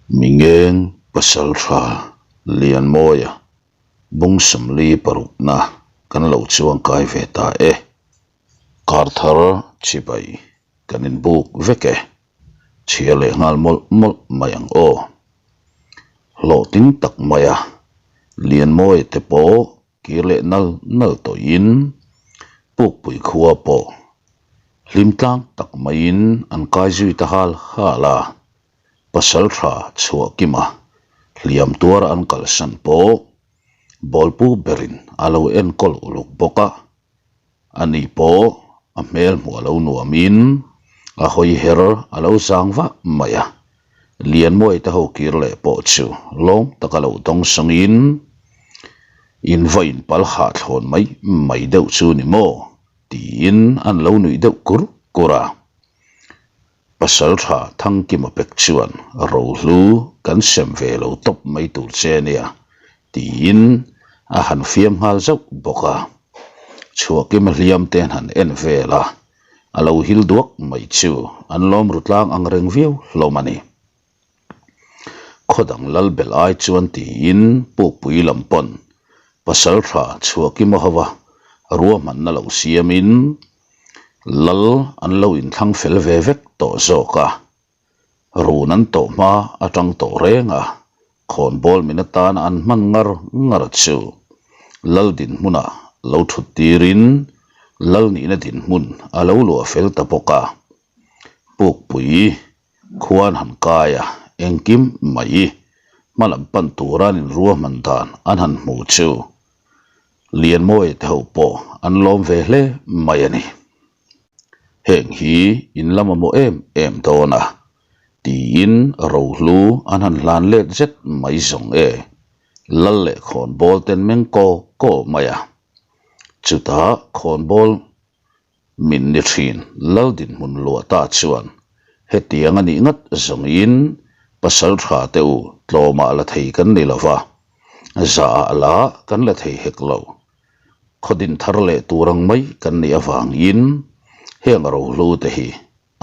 Mingeng Pasaltha Lianmawia bung 46 na kan lo chuangkai ve ta e. Kar thar chibai kan inbuk vek e. Chhia leh nghal mawlh mawlh mai ang aw. Hlawhtling tak maia Lianmawia te pawh kir leh nal nal tawhin Pukpui khua pawh hlim tlang tak maiin an kai zui ta hal hal a, pasal tha chhuah kima hliam tuara an kalsan pawh bawlpu berin a lo enkawl uluk bawk a. Ani pawh a hmel hmuh a lo nuamin a hawi her a lo zang vah mai a, Lianmuai te ho kir leh pawh chu lawm taka lo dawng sangin in va inpal hahthlawn mai mai deuh chu ni maw tiin an lo nuih deuh kur kur a. Pasaltha Thangkima pek chuan rohlu kan sem ve lo tawp mai tur che nia tiin a han fiam nghal zauh bawk a. Chhuahkima hliam te an han en vel a, a lo hil duak mai chu an lawm ru tlang ang reng viau hlawm a ni. Khaw dang lal belh ai chuan tiin Pukpui lam pawn Pasaltha Chhuahkima hova ruahmanna lo siamin Lal an lo inthlang fel ve vek tawh zawk a, run an tawh hma atang tawh reng a, khawnbawl min atana an hman ngar ngar chu Lal dinhmuna lo thut tirin Lal nihna dinhmun a lo luah fel ta bawk a, Pukpui khuan han kai a, engkim mai hmalam pan tura an inruahman dan an han hmu chu Lianmawia te ho pawh an lawm ve hle mai a ni. Heng hi in la mamawh em em dawn a, tiin rohlu an han hlan let zet mai zawng e, lal leh khawnbawl ten meng kaw kaw mai a. Chutah khawnbawl min ni thin lal dinhmun luah ta chuan hetiang a nih ngat zawngin pasal tha te u tlawmah la thei kan ni lo va, zahah lah kan la thei hek lo. Khaw din thar leh tur ang mai kan nih avangin heng rohlu te hi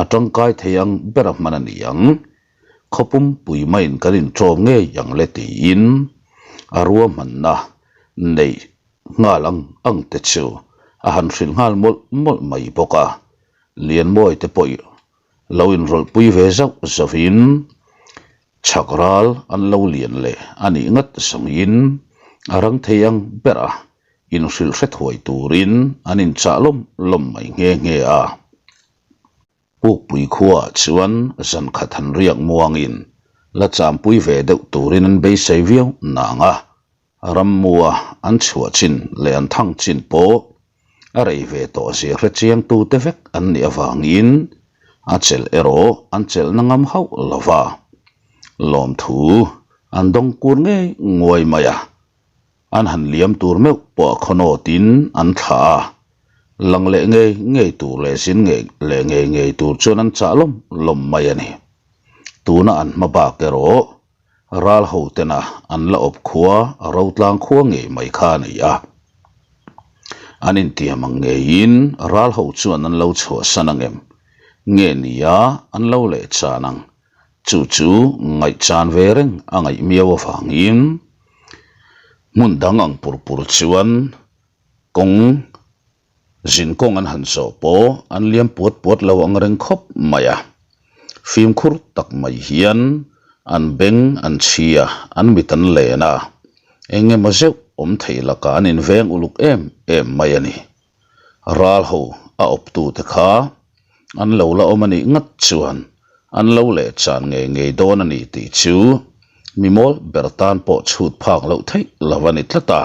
a tangkai thei ang ber a hman a ni ang. Khaw pumpui maiin kan inṭawm ngei ang le tiin a ruahmanna neih nghal ang ang te chu a han hrilh nghal mawlh mawlh mai bawk a, Lianmawi te pawh lo inrawlhpui ve zauh zauhin chhak ral an lo lian leh a nih ngat zawngin a rang thei ang ber a, inhrilh hre thuai turin an inchah lawm lawm mai nghe nghe a. Pukpui khuaah chuan zan khat han riak muangin la champui ve deuh turin an beisei viau nang a, Rammua an chhuah chin leh an thang chin pawh a rei ve tawh zia hre chiangtute vek an nih avangin a chelh erawh an chelhna ngam hauh lo va, lawmthu an dawng kur ngei nguai mai a, an han liam tur meuh pawh a khawnawtin an thlah a, lang leh ngei ngei tur leh zin ngei leh ngei ngei tur chuan an chah lawm lawm mai a ni. Tuna an hma bak erawh Ral ho tena an la awp khua Rotlang khua ngei mai kha a ni a. An intiam ang ngeiin ral ho chuan an lo chhuahsan ang em? Nge nia an lo leh chan ang? Chu chu ngaihchan ve reng a ngaih miau avangin hmun dang ang pur pur chuan kawng Zin kawng an han zawh pawh an liam puat puat lo ang reng khawp mai a. Fimkhur tak mai hian an beng an chhi a, an mit an len a, eng emaw zeuh awm thei lakah an inveng uluk em em mai a ni. Ral ho a awptute kha an lo la awm a nih ngat chuan an lo leh chan ngei ngei dawn a ni tih chu mi mawl ber tan pawh chhut phak loh theih lo a ni tlat a.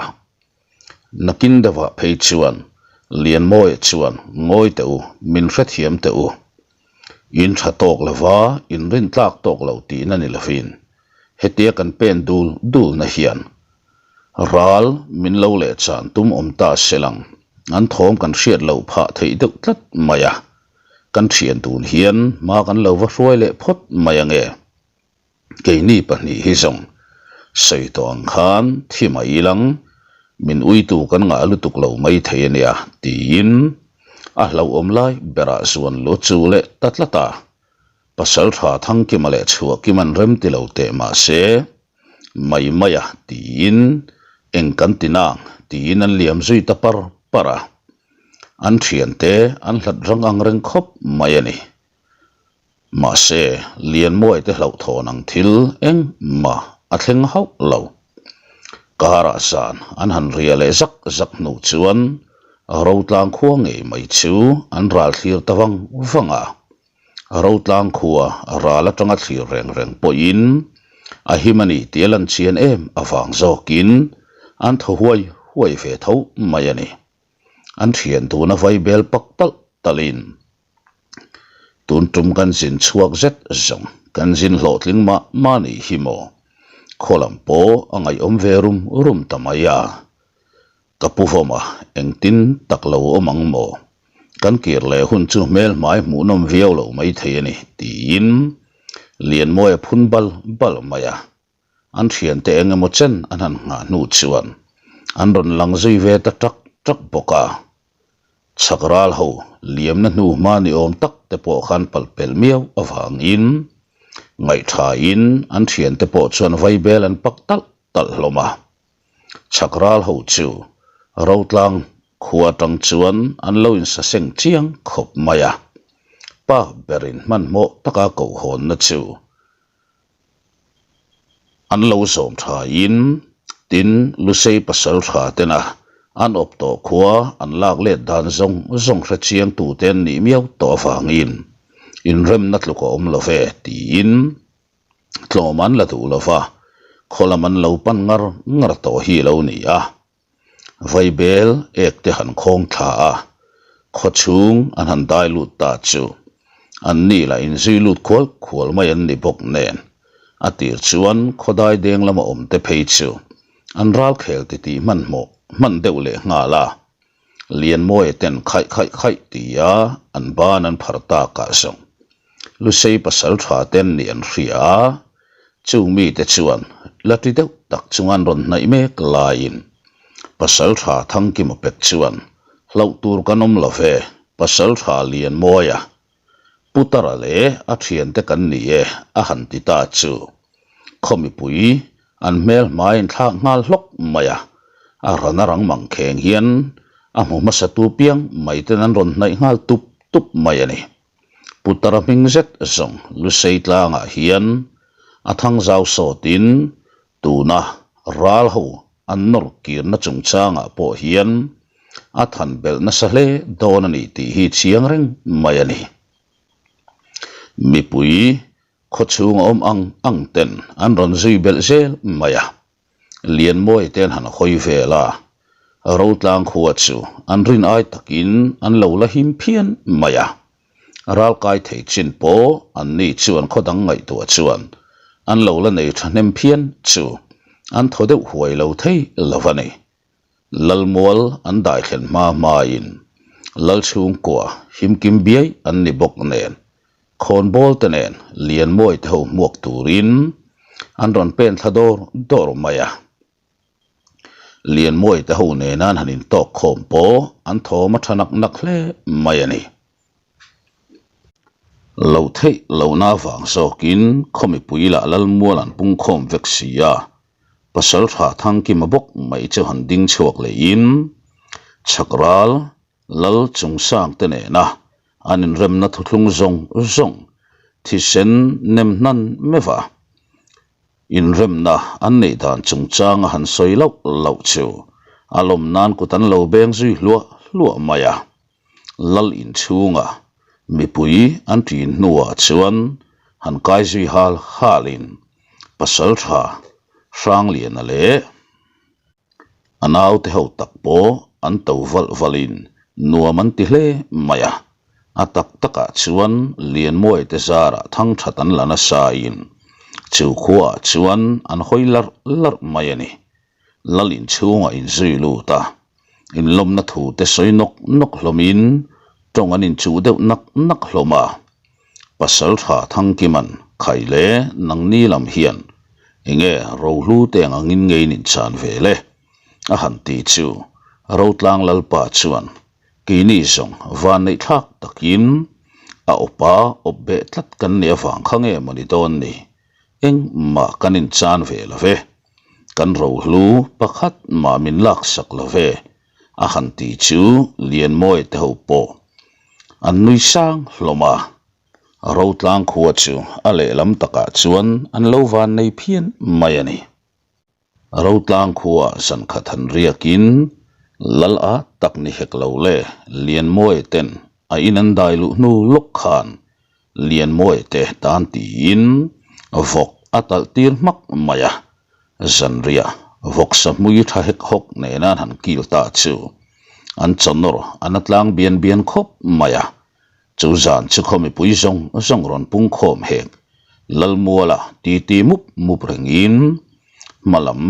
Nakin deuhah phei chuan Lianmawia chuan ngawi teh u, min hrethiam teh u. In tha tawk lova, in rintlak tawk lo tihna ni lovin hetia kan pen dul dulna hian ral min lo leh chan tum awm ta se lang an thawm kan hriat loh phah theih deuh tlat mai a, kan thian tun hian hma kan lo va hruai leh phawt mai ange. Keini pahnih hi zawng sawi tawh ang khan thi mai ilang min uitu kan ngah lutuk lo mai thei a nia tiin a hlauhawm lai berah zuan lu chu leh ta tlat a. Pasalṭha Thangkima leh Chhuahkima'n rem ti lo teh mah se, mai mai a tiin eng kan ti nang tiin an liam zui ta par par a. An thiante an hlat rang ang reng khawp mai a ni. Mahse, Lianmuai te hlauhthawn ang thil engmah a thleng hauh lo. Karah zan an han ria leh zak zak hnu chuan Rotlang khua ngei mai chu an ral thlir ta vang vang a. Rotlang khua ral atanga thlir reng reng pawhin a him a ni tih a lan chian em avang zawkin an thaw huai huai ve tho mai a ni. An thian tuna vai bel pak talh talhin tun tum kan zin chhuak zet zawng kan zin hlawhtling mah mah nih hi maw? Khaw lam pawh a ngaihawm ve rum rum ta mai a. Ka pu vawm a, engtin tak lo awm ang maw? Kan kir leh hun chu hmel hmai hmuhnawm viau lo maithei a ni, tiin Lianmawia phun bal bal mai a. An thiante eng emaw chen an han nghah hnu chuan an rawn lang zui ve ta tak tak bawk a. Chhak ral ho liamna hnu hma ni awm tak te pawh khan palh pelh miau avangin ngaihthain an thiante pawh chuan vaibel an pak talh talh hlawm a. Chhak ral ho chu Rotlang khua atang chuan an lo insaseng chiang khawp mai a. Pa berin hmanhmawh taka kohhawnna chu An lo zawm thain tin Lusei pasal tha tena an awp tawh khua an lak let dan zawng zawng hre chiang tute an nih miau tawh avangin inremna tluk a awm lo ve tiin tlawm an la duh lo va, khaw lam an lo pan ngar ngar tawh hi a lo ni a. Vaibel ek te han khawng thla a, khaw chhung an han dai lut ta chu an ni lah inzui lut khual khual mai an ni bawk nen a tir chuan khaw dai deng lama awm te phei chu an ral khel titih hmanhmawh hman deuh leh nghal a, Lianmawia ten khaih khaih khaih tia an ban an phar takah zawng Lusei pasal tha ten nih an hria a, chung mite chuan la ti deuh tak chunga an rawn hnaih mek laiin pasal tha Thangkima pek chuan hlauh tur kan awm lo ve, pasal tha Lianmawia Putara leh a thiante kan ni e a han ti ta chu khaw mipui an hmel hmai in thlak nghal hlawk mai a, a ran a rang mang kheng hian a hmu hmasa tu piang mai ten an rawn hnaih nghal tup tup mai a ni. Putara hming zet zawng Lusei tlangah hian a thang zau sawtin Tuna ral ho an nawr kirna chungchangah pawh hian a than belh nasa hle dawn a ni tih hi chiang reng mai a ni. Mipui khawchhunga awm ang ang ten an rawn zui belh zel mai a, Lianmawi te an han hawi vel a, Rotlang khua chu an rin ai takin an lo la him phian mai a. Ral kai thei chin pawh an ni chuan khaw dang ngaihtuah chuan an lo la nei thahnem phian chu an thaw deuh huai lo thei lo a ni. Lalmual an dai thlen hma hmain Lalchhungkua himkim biai an ni bawk nen khawnbawl te nen Lianmawi te ho hmuak turin an rawn pen thla dawr dawr mai a. Lianmawi te ho nena an han intawk khawm pawh an thawm a tha nak nak hle mai a ni. Loh theih lohna avang zawkin khaw mipui lah Lalmual an pung khawm vek si a, pasal tha Thangkima bawk mai chu han ding chhuak lehin chhak ral Lal chungsang te nena an inremna thuthlung zawng zawng thisen nem hnan meuh a. Inremna an neih dan chungchanga han sawi loh loh chu a lawm nan kut an lo beng zui hluah hluah mai a. Lal inchhunga mipui an ṭin hnuah chuan han kai zui hal halin Pasalṭha Hrangliana leh A naute ho tak pawh an to valh valhin nuam an ti hle mai a, a tak takah chuan Lianmawia te zarah thang that an la nasain chu khuaah chuan an hawi larh larh mai a ni. Lal inchhungah inzui lut a, inlawmna thu te sawi nawk nawk hlawmin tawng an inchuh deuh nak nak hlawm a. Pasal tha Thangkiman khai le nangni lam hian enge rohlu te ang angin nge in inchan ve le? a han ti chu Rotlang Lalpa chuan keini zawng van neih thlak takin. A awpa awp beh tlat kan nih avang kha nge maw ni dawn ni? Engmah kan inchan ve lo ve. Kan rohlu pakhat mah min laksak lo ve, a han ti chu Lianmawia te ho pawh an nui sang hlawm a. Rotlang khua chu a lehlam takah chuan an lo van nei phian mai a ni. Rotlang khua zankhat han riakin lal a tak ni hek lo le Lianmawia ten a in an dai luh hnu lawk khan Lianmawia te tan tiin vawk a talh tir hmak mai a, zanriah vawk sahmui tha hek hawk nena an han kil ta chu an chawnawr an a tlang bian bian khawp mai a, Chu zan chu khaw mipui zawng zawng rawn pung khawm hek. Lalmuala titi mup mup rengin hma lam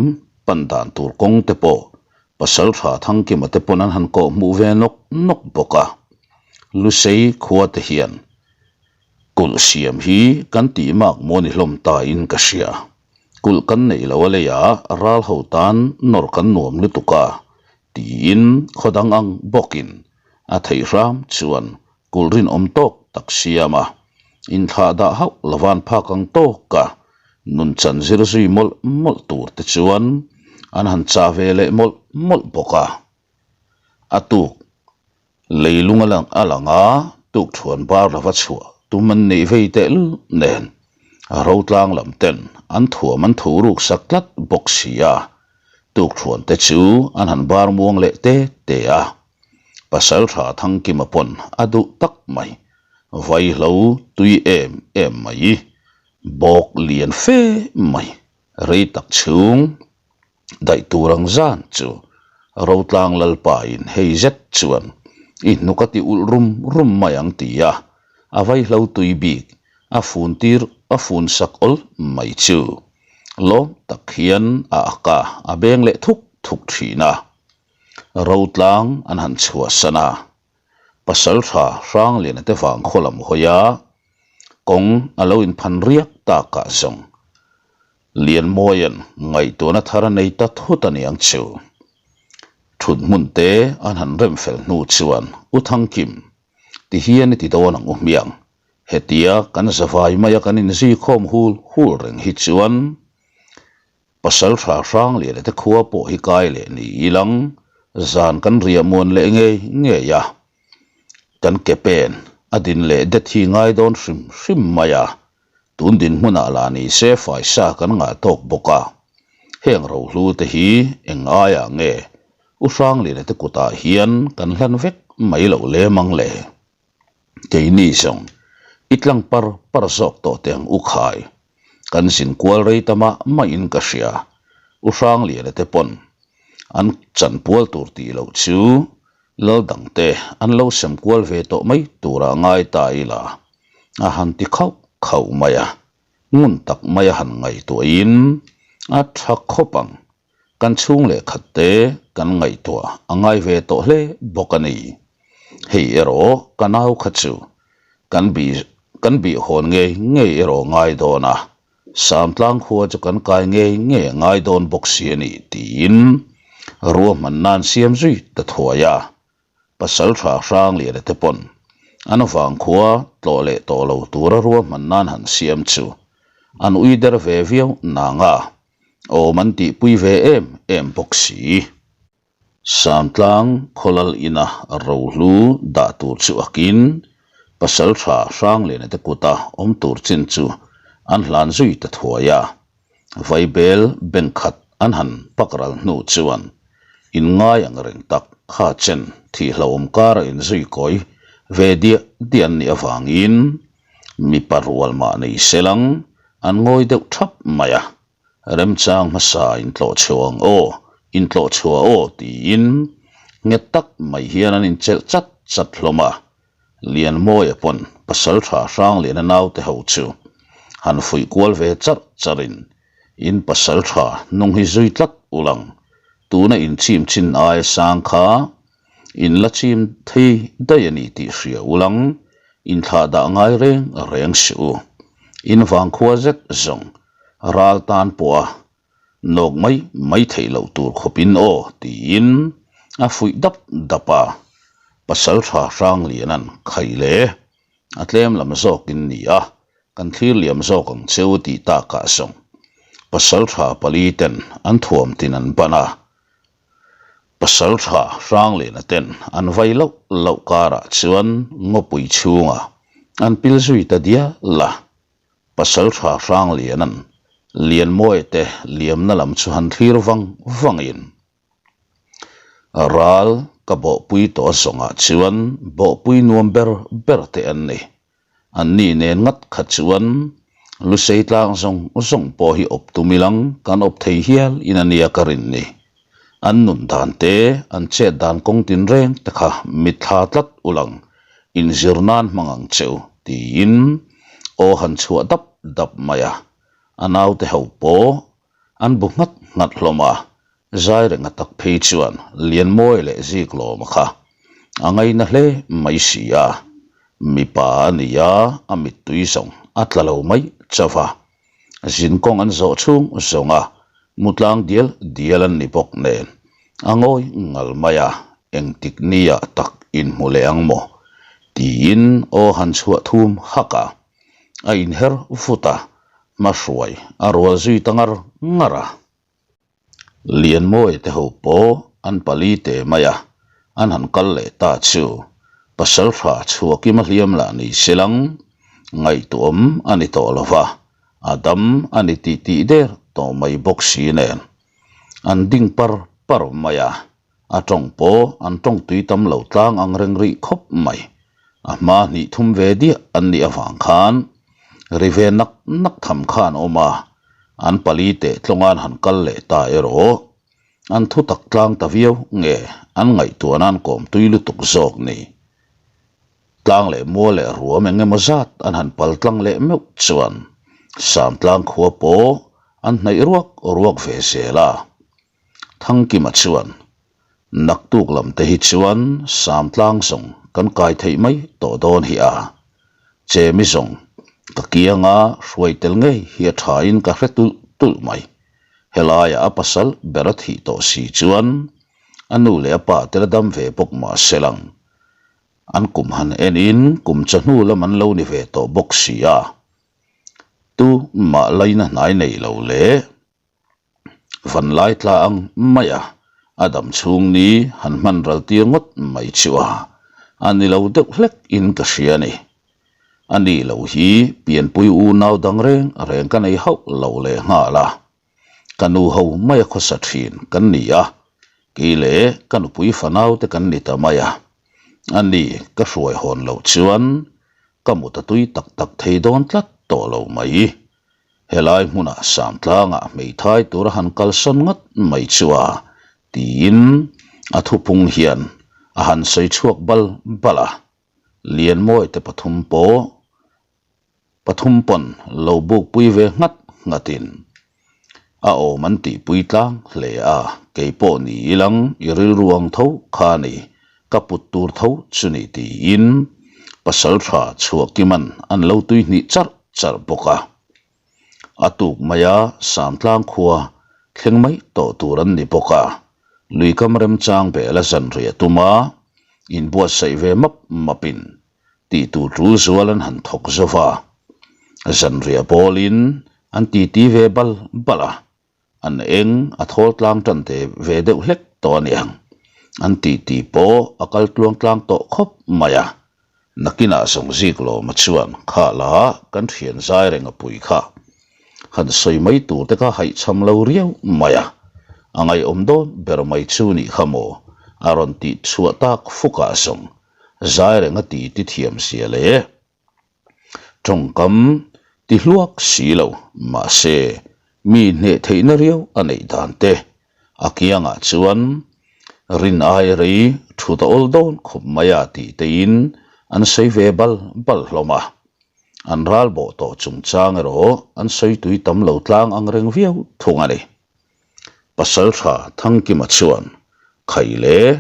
pan dan tur kawng te pawh Pasaltha Thangkima te pawn an han kawh hmuh ve nawk nawk bawk a. Lusei khua te hian kulh siam hi kan tih mak maw ni hlawm ta in ka hria. Kulh kan neih lo a leiah ral ho tan nawr kan nuam lutuk a tiin khaw dang ang bawkin A theih hram chuan kulh rinawm tawk tak siam a, inthlah dah hauh lovan phak ang tawk a, nun chan zir zui mawlh mawlh tur te chuan an han chah ve leh mawlh mawlh bawk a. A tuk leilung a lang a lang a, tuk thuan bar lova chhuah tum an neih vei tehlul nen a rotlang lam ten an thuam an thu ruk sak tlat bawk si a, tuk thuan te chu an han bar muang leh te te a. Pasaltha Thangkima pawn a duh tak mai, vaihlo tui em em mai, bawk lian fe mai, rei tak chhung daih tur ang zan chu Rotlang Lalpa in hei zet chuan i hnuk a ti ulh rum rum mai ang ti a, a vaihlo tui bik a fun tir a fun sak awl mai chu lawm tak hian a ak a, a beng leh thuk thuk thin a. Rotlang an han chhuahsan a, Pasaltha Hrangliana te vang khaw lam hawi a, kawng a lo inphan riak takah zawng Lianmawia'n ngaihtuahna thar a nei ta thut a niang chu. Thut hmun te an han rem fel hnu chuan U Thangkim, ti hian i ti dawn ang u hmiang, hetia kan zavai maia kan inzui khawm hul hul reng hi chuan Pasal hra hrang lian te khua pawh hi kai leh ni ilang zan kan riah muan leh ngei ngei a, kan ke pen a din leh det hi ngai dawn hrim hrim mai a, tun dinhmunah lah ni se faisa kan ngah tawk bawk a, heng rohlu te hi eng aiah nge U Hrangliana te kutah hian kan hlan vek mai loh lem ang le? Keini zawng i tlang par par zawk tawh teh ang u khai. Kan zin kual rei ta mah mahin ka hria. U Hrangliana te pawn an chan pual tur tih loh chu lal dangte an lo sem kual ve tawh mai turah ngai ta ila a han ti khauh khauh mai a, ngun tak maia han ngaihtuahin a tha khawp ang. Kan chhung leh khat te kan ngaihtuah a ngai ve tawh hle bawk a ni. Hei erawh ka nau kha chu kan bih kan bih hawn ngei ngei erawh ngai dawn a, Samtlang khua chu kan kai ngei ngei a ngai dawn bawk si a ni tiin ruahmanna an siam zui ta thuai a. Pasaltha Hrangliana te pawn an vangkhua tlawh leh tawh lo tura ruahman nan han siam chu an ui der ve viau nanga awm an tihpui ve em em bawk si. Samtlang khawlal ina rohlu dah tur chu akin Pasaltha Hrangliana te kuta awm tur chin chu an hlan zui ta thuai a. Vaibel bank khat an han pak ral hnu chuan in ngai ang reng tak kha chen thih hlauhawm kara inzui kawi ve diah diah an nih avangin mipa rual mah nei selang an ngawi deuh thap mai a, remchang hmasa intlawh chhuah ang aw, intlawh chhuah aw tiin nghet tak mai hian an inchelh chat chat hlawm a. Lianmawia pawn Pasaltha Hrangliana naute ho chu han fuih kual ve charh charhin in Pasaltha hnung hi zui tlat ulang, tuna in chim chin aia sang kha in la chim thei daih a ni tih hria ulang, in thlah dah ngai reng reng suh u. In vangkhua zet zawng ral tan pawha Nawk mai mai theih loh tur khawpin aw tiin a fuih dap dap a, Pasaltha Hrangliana'n khaih le. A tlem lam zawkin ni a, kan thlir liam zawk ang che u tih takah zawng pasaltha pali ten an thuam tin an ban a. Pasaltha Hranglena ten an vai loh loh karah chuan ngawpui chhungah an pil zui ta dial a. Pasaltha Hrangliana'n Lianmawia te liamna lam chu han thlir vang vangin Ral ka bawhpui tawh zawngah chuan bawhpui nuam ber ber te an ni. Anni nen ngat kha chuan Lusei tlang zawng zawng pawh hi awp tum ilang kan awp thei hial in a nia ka rin ni. An nun dan te, an chet dan kawng tinreng te kha mitthla tlat ulang inzir nan hmang ang che u tiin aw han chhuah dap dap mai a. A naute ho pawh an bu nghat nghat hlawm a, Zai reng a tak phei chuan Lianmawi leh Ziklawma kha a ngaina hle mai si a, mipa a ni a, a mittui zawng a tla lo mai chauh a. Zinkawng an zawh chhung zawng a, mutlang dial dial an ni bawk nen a ngawi ngal mai a, engtik nia tak inhmu leh ang maw? tiin aw han chhuah thum hak a, a inher vut a, hmahruai a rual zui ta ngar ngar a. Lianmawi te ho pawh an pali te mai a, an han kal leh ta chu Pasaltha chhuakim a hliam lah ni se lang, ngaihtuahawm a ni tawh lo va, a dam a ni tih tih der tawh mai bawk si nen an ding par par mai a. A tawng pawh an tawng tui tam lo tlang ang reng rih khawp mai. A hma hnih thum ve diah an nih avang khan ri ve nak nak tham kha an awm a, an pali teh tlawnga'n han kal leh ta erawh an thu tak tlang ta viau nge an ngaihtuahna an kawm tui lutuk zawk ni. Tlang leh mual leh ruam eng emaw zat an han pal tlang leh meuh chuan Samtlang khua pawh an hnaih ruak ruak ve zel a. Thangkima chuan, Naktuk lam te hi chuan Samtlang zawng kan kai theih mai tawh dawn hi a. Chemi zawng ka kianga hruai tel ngei hi a thain ka hre tulh tulh mai. Helaiah a pasal ber a thih tawh si chuan a nu leh a pa te la dam ve bawk mah se lang. An kum han enin kum chawhnu lam an lo ni ve tawh bawk si a. Tu mah laina hnai nei lo leh. Van lai tla ang mai a, a dam chhung ni han hman ral tir ngawt mai chu a, a ni lo deuh hlek in ka hria a ni. A ni lo hi pianpui unau dang reng reng ka nei hauh lo leh nghal a, ka nu ho mai a khawsa thin kan ni a, kei leh ka nupui fanau te kan ni ta mai a, a ni ka hruai hawn loh chuan ka mut a tui tak tak thei dawn tlat tawh lo mai. Helai hmunah Samtlangah hmeithai tura han kalsawn ngawt mai chu a, tiin a thupung hian a han sawi chhuak bal bal a. Lianmawi te pathum pawh pathum pawn lo bukpui ve nghat nghatin a awm an tihpui tlang hle a, kei pawh ni ilang i rilru ang tho kha ni, ka put tur tho chu ni tiin Pasaltha Chhuahkima'n an lo tui hnih charh charh bawk a. A tuk maia Samtlang khua thleng mai tawh tur an ni bawk a, luikam remchang bel a zanriah tum a, inbuatsaih ve map mapin tih tur tul zual an han thawk zo va, zanriah bawlin an titi ve bal bal a, an eng a thawl tlang tan te ve deuh hlek tawh a niang. An titi pawh a kal tluang tlang tawh khawp mai a, nakinah zawng zik lawma chuan kha la kan thian zai reng a pui kha. Han sawi mai tur te kha haihchham lo riau mai a, a ngaihawm dawn ber mai chu nih kha maw a rawn tih chhuah tak fukah zawng Zai reng a ti ti thiam zia leh tawngkam ti hluak si lo mahse mi hneh theihna riau a neih dan te a kiangah chuan rin ai rei thut a awl dawn khawp mai a tih teiin an sawi ve bal bal hlawm a. An ral bawh tawh chungchang erawh an sawi tui tam lo tlang ang reng viau thung a ni. Pasaltha Thangkima chuan Khai leh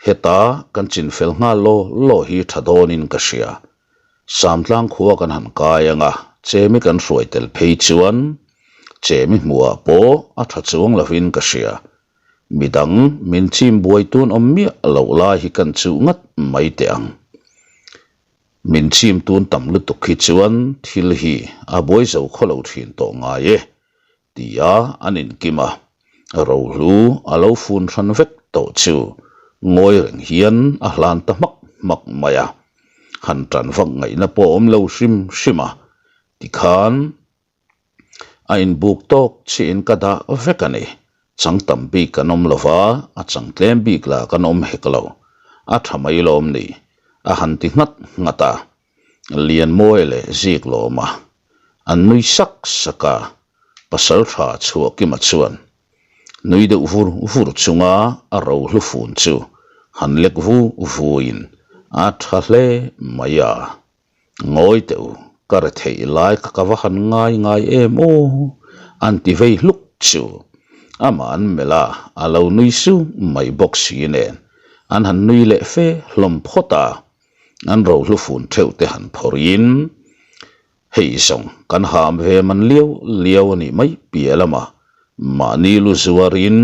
Heta kan chinfel nghal law law hi tha dawnin ka hria. Samtlang khua kan han kai ang a, chemi kan hruai tel phei chuan chemi hmuhah pawh a tha chuang lovin ka hria. Midang min chim buai tun awm miah loh lai hi kan chuh ngat mai teh ang. Min chim tun tam lutuk hi chuan thil hi a buai zo khaw lo thin tawh ngai e, tia an inkim a, rohlu a lo fun hran vek tawh chu ngawi reng hian a hlan ta hmak hmak mai a, han tan vak ngaihna pawh a awm lo hrim hrim a, tikhan A inbuk tawk chiahin ka dah vek a ni. Chang tam bik kan awm lo va, a chang tlem bik lah kan awm hek lo. A tha mai lawm ni? A han ti nghat nghat a. Lianmawi leh zik lawm a. An nui sak sak a. Pasal tha Chhuahkima chuan nui deuh vur vur chunga a rohlu fun chu han lek vu vuin a tha hle mai a. Ngawi teh u, ka re theih lai kha ka va han ngai ngai em aw, an ti vei hluk chu. Amah an melh a, a lo nui su mai bawk si nen, an han nui leh fe hlawm phawt a, an rohlu fun theuh te han phawrhin, Hei zawng kan ham ve man liau liau a nih mai piah lamah mahni lu zuarin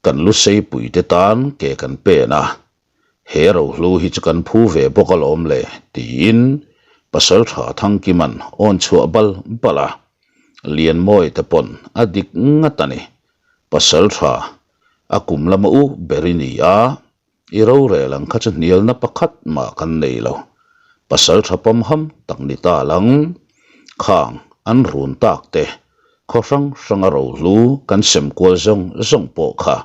kan lu seipui te tan ke kan pen a, He rohlu hi chu kan phu ve bawk alawm le, tiin Pasalṭha Thangkima'n awn chhuah bal bal a. Lianmawi te pawn a dik ngat a ni. Pasalṭha, a kum lama u ber i ni a, i rorel ang kha chu hnialna pakhat mah kan nei lo. Pasalṭha pamham tak ni ta lang, khang an run tak te, khaw hrang hranga rohlu kan sem kual zawng zawng pawh kha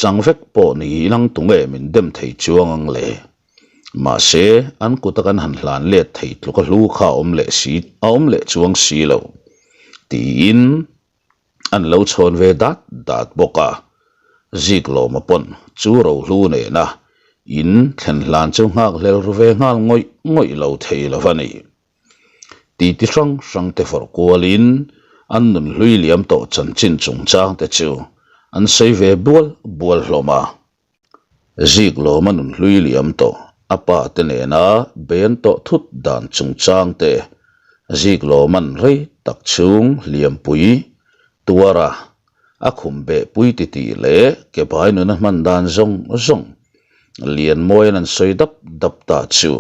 Chang vek pawh ni ilang tunge min dem thei chuang ang le. Mahse, an kuta kan han hlan let thei tluk a hlu kha a awm leh si, a awm leh chuang si lo. Tiin an lo chhawn ve dat dat bawk a. Ziklawma pawn chu rohlu nena in thlen hlan chu nghak hlel ru ve nghal ngawih ngawih lo thei lo va ni. Titi hrang hrang te vawrh kualin an nun hlui liam tawh chanchin chungchang te chu an sawi ve bual bual hlawm a. Ziklawma nun hlui liam tawh a pa te nena ben tawh thut dan chungchang te Ziklawman rei tak chhung hliampui tuara a khum behpui titih leh ke bai nuna hman dan zawng zawng Lianmawian an sawi dap dap ta chu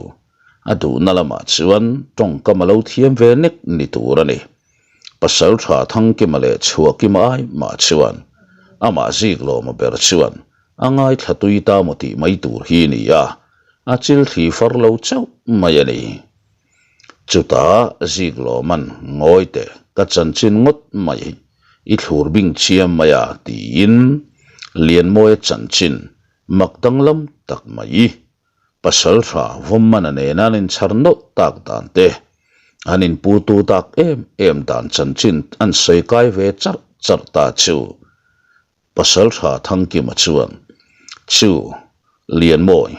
A duhna lamah chuan tawngkam a lo thiam ve nek ni tur a ni. Pasal tha Thangkima leh Chhuahkima ai mah chuan amah Ziklawma ber chuan a ngaithla tui ta maw tih mai tur hi ni a, a chil thli far lo chauh mai a ni. Chutah Ziklawma'n ngawi teh ka chanchin ngawt mai i thlur bing chiam mai a tiin Lianmawia chanchin mak danglam tak mai Pasal tha Vawmmana nena an inchhar nawlh tak dan te, an inputu tak em em dan chanchin an sawi kai ve charh charh ta chu. Pasal tha Thangkima chuan, Chu, Lianmawi,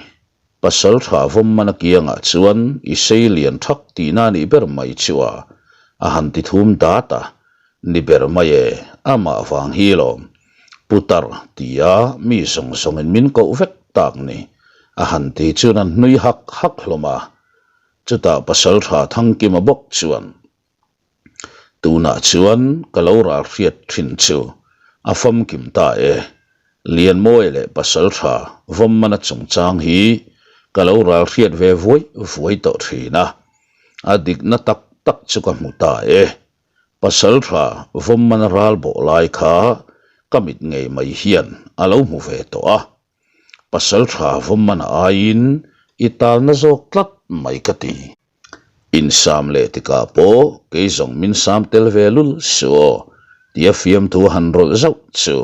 Pasal tha Vawmmana kiangah chuan i sei lian thak tihna a nih ber mai chu a, a han ti thum dat a, Ni ber mai e, amah vang hi lawm. Putar tia mi zawng zawngin min koh vek tak ni, a han ti chuan an hnui hak hak hlawm a. Chutah Pasaltha Thangkima bawk chuan, Tunah chuan ka lo ral hriat thin chu a famkim ta e, Lianmawi leh Pasaltha Vawmmana chungchang hi ka lo ral hriat ve vuai vuai tawh thin a, a dikna tak tak chu ka hmu ta e. Pasal tha Vawmmana ral bawh lai kha ka mit ngei mai hian a lo hmu ve tawh a. Pasal tha Vawmmana aiin i talna zawk tlat mai ka ti. Insam leh tikah pawh kei zawng min sam tel ve lul suh aw tia fiamthu a han rawlh zauh chu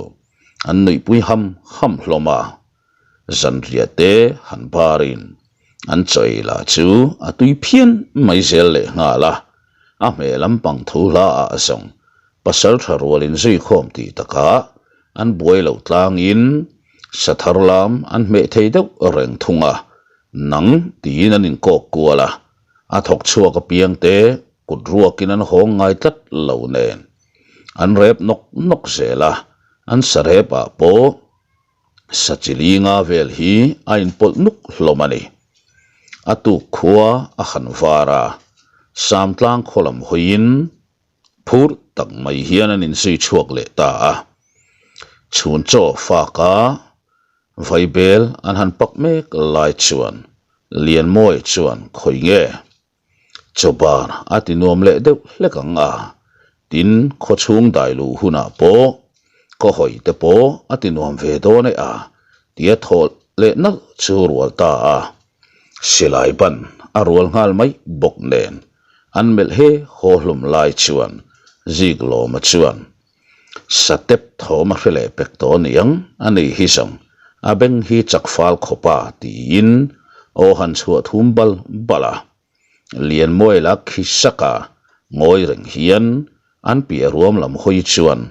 an nuihpui ham ham hlawm a. Zanriah te han barin an chaw ei lah chu a tui phian mai zel leh nghal a, a hmeh lampang thu hla ah zawng pasal tha rual in zui khawm tih takah an buai loh tlangin sa thar lam an hmeh thei deuh reng thung a, nang tiin an inkawk kual a, a thawk chhuak apiang te kut ruakin an hawng ngai tlat lo nen an rep nawk nawk zel a, an sa rep ah pawh Sachilinga vel hi a inpawlh nuk hlawm a ni. A tuk khua a han var a, Samtlang khaw lam hawiin phur tak mai hian an inzui chhuak leh ta a. Chhun chaw faka vaibel an han pak mek lai chuan. Lianmawia chuan khawi nge? Chawbar a ti nuam leh deuh hlek ang a, tin khawchhung dai luh hunah pawh khaw hawi te pawh a ti nuam ve dawn e a tia thaw leh nalh chu rual ta a. Silai ban a rual nghal mai bawk nen an melh he haw hlum lai chuan Ziklawma chuan Satep thawm a hre leh pek tawh aniang a ni hi zawng a beng hi chak fal khawp a tiin aw han chhuah thum bal bal a. Lianmuaila khi sak a ngawi reng hian an piah ruam lam hawi chuan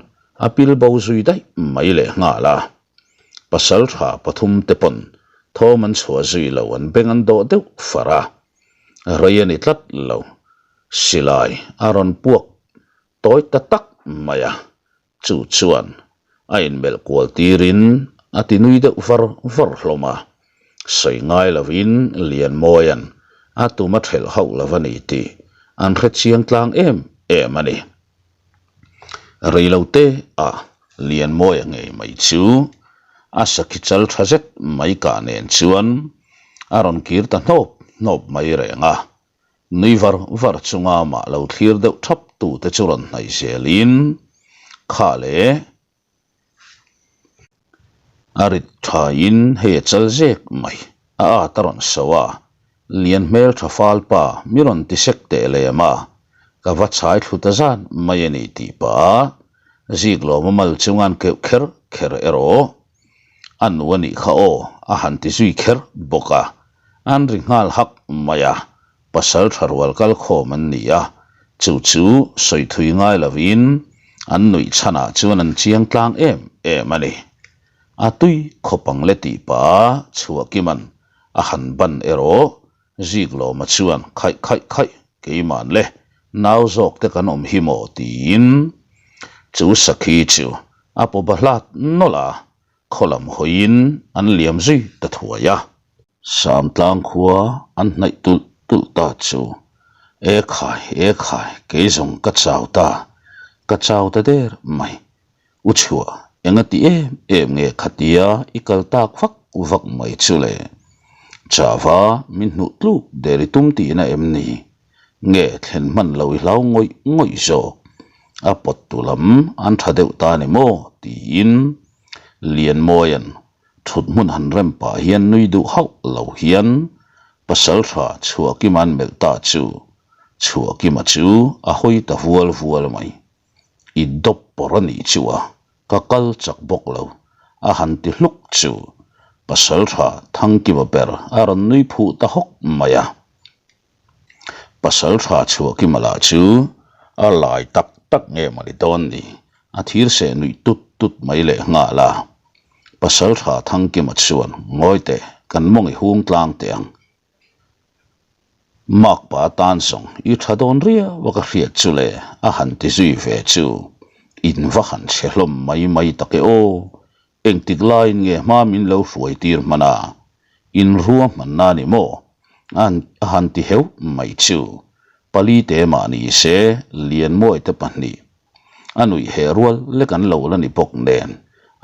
a pil bo zui daih mai leh nghal a. Pasal tha pathum te pawn thawm an chhuah zui lo an beng an dawh deuh far a. Rei a ni tlat lo. Silai a rawn puak Tawi ta tak mai a, chu chuan a inmelh kual tirin a ti nui deuh var var hlawm a. Sawi ngai lovin Lianmawia'n a tum a thelh hauh lo a ni tih an hre chiang tlang em em a ni. Reilote ah Lianmawia ngei mai chu a sakhi chal tha zet mai kah nen chuan a rawn kir ta hnawp hnawp mai reng a. Nui var var chunga amah lo thlir deuh thap tute chu rawn hnaih zelin kha leh a rit thain hei a chal zek mai a at a rawn so a, lian hmel tha fal pa mi rawn ti sek teh lem a, ka va chhai thlu ta zan mai a ni tih pah a Ziklawma mal chunga an keuh kher kher erawh a nu a nih kha aw a han ti zui kher bawk a. An ri nghal hak mai a, pasal tha rual kal khawm an ni a, chu chu sawi thui ngai lovin an nuih chhanah chuan an chiang tlang em em a ni. A tui khawp ang le tih pah Chhuahkima'n a han ban erawh Ziklawma chuan khaih khaih khaih keima'n le nau zawk te kan awm hi maw tiin chu sakhi chu a paw bahlat nawlh a, khaw lam hawiin an liam zui ta thuai a. Samtlang khua an hnaih tulh tulh ta chu, E khai, e khai, kei zawng ka chau ta, ka chau ta der mai. U chhuah, enga ti em em nge khatia i kal tak vak vak mai chu le? Chava min hnuh tluk der i tum tihna em ni? Nge thlen hman lo i hlau ngawih ngawih zawk? A pawt tu lam an tha deuh ta ni maw? tiin Lianmawia'n thut hmun han rem pah hian nui duh hauh lo hian pasal tha Chhuahkima'n melh ta chu Chhuahkima chu a hawi ta vual vual mai. I dawp pawr a nih chu a, ka kal chak bawk lo, a han ti hluk chu pasal tha Thangkima ber a rawn nui phuh ta hawk mai a. Pasal tha Chhuahkima lah chu a lai tak tak nge mawni dawn ni, a thir seh nuih tut tut mai leh nghal a. Pasal tha Thangkima chuan, Ngawi teh, kan mawng i hung tlang teh ang. Makpa atan zawng i tha dawn riau a ka hriat chu le, a han ti zui ve chu. In va han chhe hlawm mai mai tak e aw, Engtik laiin nge hma min lo hruai tir hman a? In rua hmanna ni maw? A han ti heuh mai chu. Pali te mah ni se, Lianmawi te pahnih a nuih heh rual lek an lo la ni bawk nen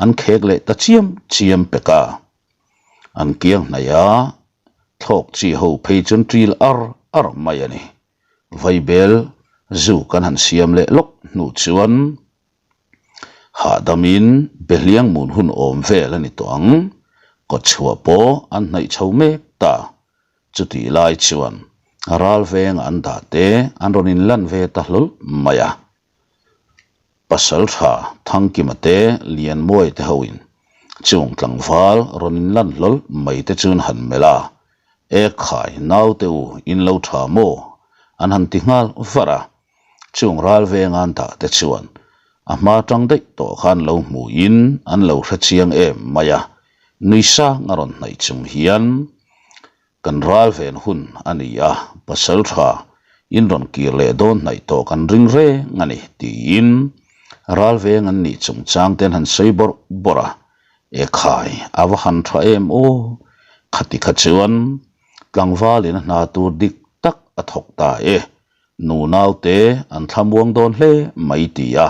an khek leh ta chiam chiam pek a. An kiang hnaih a, thlawk chi ho phei chuan ṭil ar ar mai a ni. Vaibel zu kan han siam leh lawk hnu chuan Hahdamin behliang mun hun awm vel a ni tawh ang, kawtchhuah pawh an hnaih chho mek ta. Chutih lai chuan ral venga an dah te an rawn inlan ve ta hlawl mai a. Pasal tha Thangkima te Lianmuai te hoin chung tlangval rawn inlan hlawl mai te chuan han melh a, E khai naute u in lo tha maw? an han ti nghal var a. Chung ral vengan dah te chuan a hma tang daih tawh khan lo hmuhin an lo hre chiang em mai a, nui sang a rawn hnaih chung hian kan ral ven hun a ni a, pasal tha in rawn kir leh dawn hnaih tawh kan ring reng a ni tiin ral veng an nih chungchang te an han sawi bawrh bawrh a, Ekhai a va han tha em aw, khati kha chuan tlangvalin a hna tur dik tak a thawk ta e. Nu naute an thlamuang dawn hle mai ti a,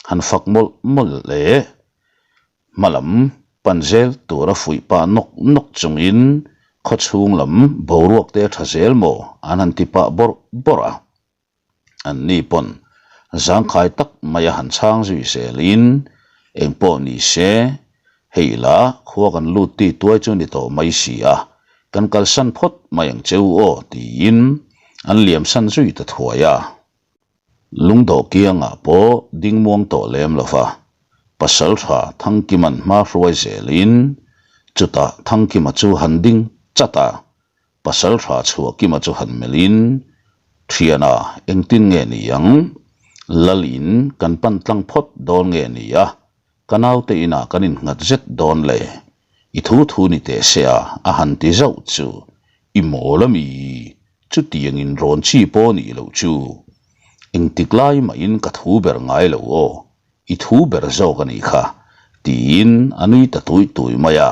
han fak mawlh mawlh leh hmalam pan zel tura fuih pah nawk nawk chungin Khawchhung lam boruak te a tha zel maw? an han ti pah bawrh bawrh a. An ni pawn zangkhai tak mai a han chhang zui zelin eng pawh ni se, hei la khua kan lut ti tuai chu ni tawh mai si a, kan kalsan phawt mai ang che u aw tiin an liamsan zui ta thuai a. Lungdawh kiangah pawh ding muang tawh lem lo va, Pasaltha Thangkima'n hma hruai zelin chutah Thangkima chu han ding chat a, Pasaltha Chhuahkima chu han melhin, Thiana, engtin nge ni ang? Lal in kan pan tlang phawt dawn nge ni a, ka naute inah kan innghat zet dawn le? I thu thu ni teh se a, a han ti zauh chu, I mawl a mi? Chutiang in rawn chi pawh nih loh chu. Engtik lai mahin ka thu ber ngai lo aw, i thu ber zawk a nih kha, tiin a nui ta tuih tuih mai a.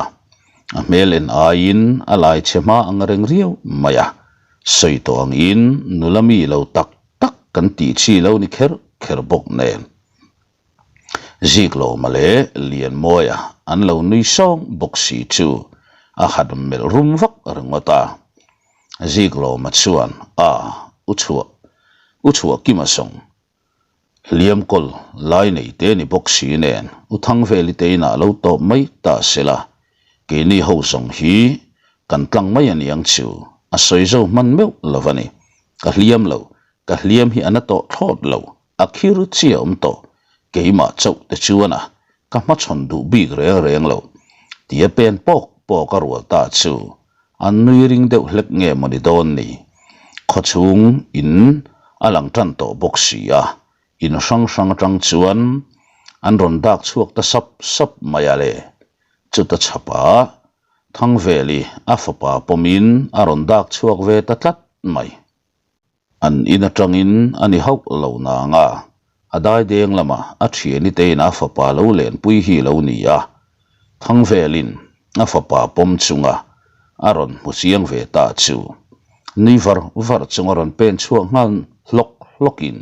A hmel en aiin a lai chhe hma ang reng riau mai a. Sawi tawh angin nula mi lo tak tak kan tih chi lo ni kher kher bawk nen. Ziklawma leh Lianmawia an lo nui sawng bawk si chu a han melh rum vak ringawt a. Ziklawma chuan, A, u chhuah, u chhuah Kima sawng, hliam kawl lai nei te ni bawk si nen u Thangveli te inah lo tawp mai ta se la, keini ho zawng hi kan tlang mai a niang chu a sawi zo hman meuh lo a ni. Ka hliam lo, ka hliam hi a na tawh thlawt lo. A khir chiah awm tawh, keimah chauh te chuan a ka hmachhawn duh bik reng reng lo. Tia pen pawk pawk a rual ta chu an nui ring deuh hlek nge mawni dawn ni. Khawchhung in a lang tan tawh bawk si a, in hrang hrang atang chuan an rawn dak chhuak ta sap sap mai a le. Chuta chhapah Thangveli a fapa pawmin a rawn dak chhuak ve ta tlat mai. An in atangin a ni hauh lo nang a, a daideng lamah a thiani tein a fapa lo lenpui hi lo ni a, Thangvelin a fapa pawm chunga a rawn hmu chiang ve ta chu nui var var chunga rawn pen chhuak nghal hlawk hlawkin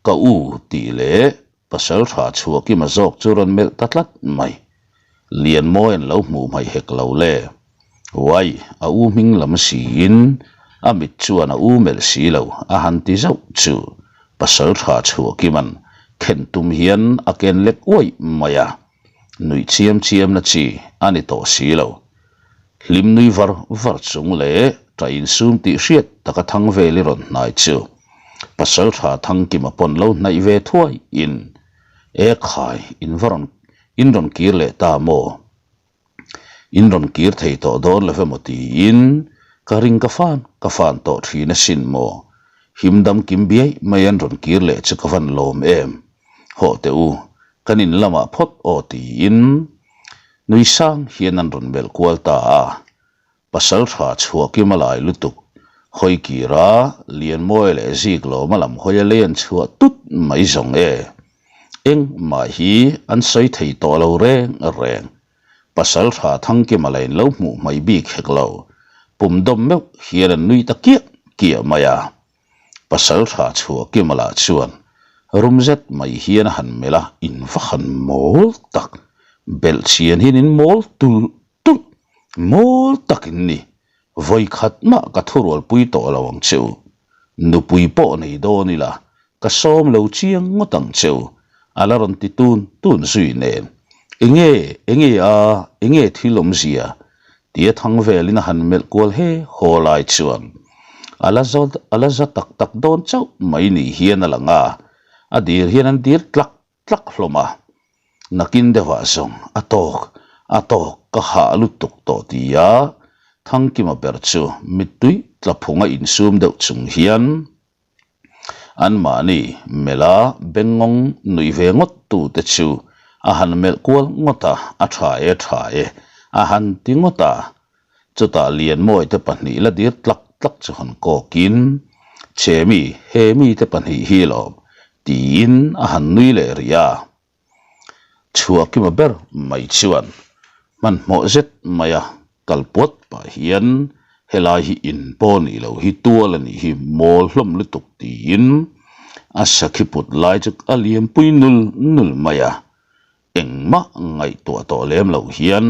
Ka u tih leh Pasal tha chhuakima zawk chu rawn melh ta tlat mai. Lianmawi an lo hmuh hmaih hek lo le. Uai, a u hming lam siin a mit chuan a u melh si lo a han ti zauh chu pasal tha chhuakima'n khen tum hian a ken lek uaih mai a. Nuih chiam chiamna chi a ni tawh si lo. Hlim nui var var chung leh ṭah insum tih hriat taka thang vel i rawn hnai chu Pasalṭha Thangkima pawn lo hnaih ve thuai in E khai, in va rawn in rawn kir leh ta maw? In rawn kir thei tawh dawn lo emaw tiin ka ring ka fan ka fan tawh ṭhin asin maw? Himdam kim biai mai an rawn kir leh chu ka van lawm em? Hawh teh u, kan in lamah phawt aw tiin nui sang hian an rawn melh kual ta a. Pasal tha chhuahkim a lai lutuk, hawi kira Lianmawi leh Ziklawma lam hawi a len chhuah tut mai zawng e. Engmah hi an sawi thei tawh lo reng reng. Pasal tha Thangkima la in lo hmuh hmaih bik hek lo, pum dawm meuh hian an nui ta kiah kiah mai a. Pasal tha chhuah Kima lah chuan rum zet mai hian a han melh a, in va han mawl tak, belh chhian hian in mawl tulh tulh, mawl tak in ni, vawi khat mah ka thurualpui tawh lo ang che u, nupui pawh nei dawn ila Ka sawm lo chiang ngawt ang cheu, a la rawn ti tun tun zui nen. Enge, enge a, enge thil awmzia? tia thang velin a han melh kual he haw lai chuan a la za, a la za tak tak dawn chauh mai ni hian a lang a, a dir hian an dir tlak tlak hlawm a. Nakin deuhah zawng a tawk, a tawk, ka hah lutuk tawh tia Thangkima ber chu mittui tla phunga insum deuh chung hian, Anmahni melha bengngawng nuih ve ngawt tute chu a han melh kual ngawt a, a tha e tha e a han ti ngawt a. Chutah Lianmawite pahnih la dir tlak tlak chu han kawkin, Chemi, he mite pahnih hi lawm, tiin a han nui leh rih a. Chhuahkima ber mai chuan hmanhmawh zet maia kal puat pah hian helai hi in pawh nih loh hi tual a nih hi mawl hlawm lutuk tiin a sakhi put lai chu a liampui nul nul mai a. Engmah ngaihtuah tawh lem loh hian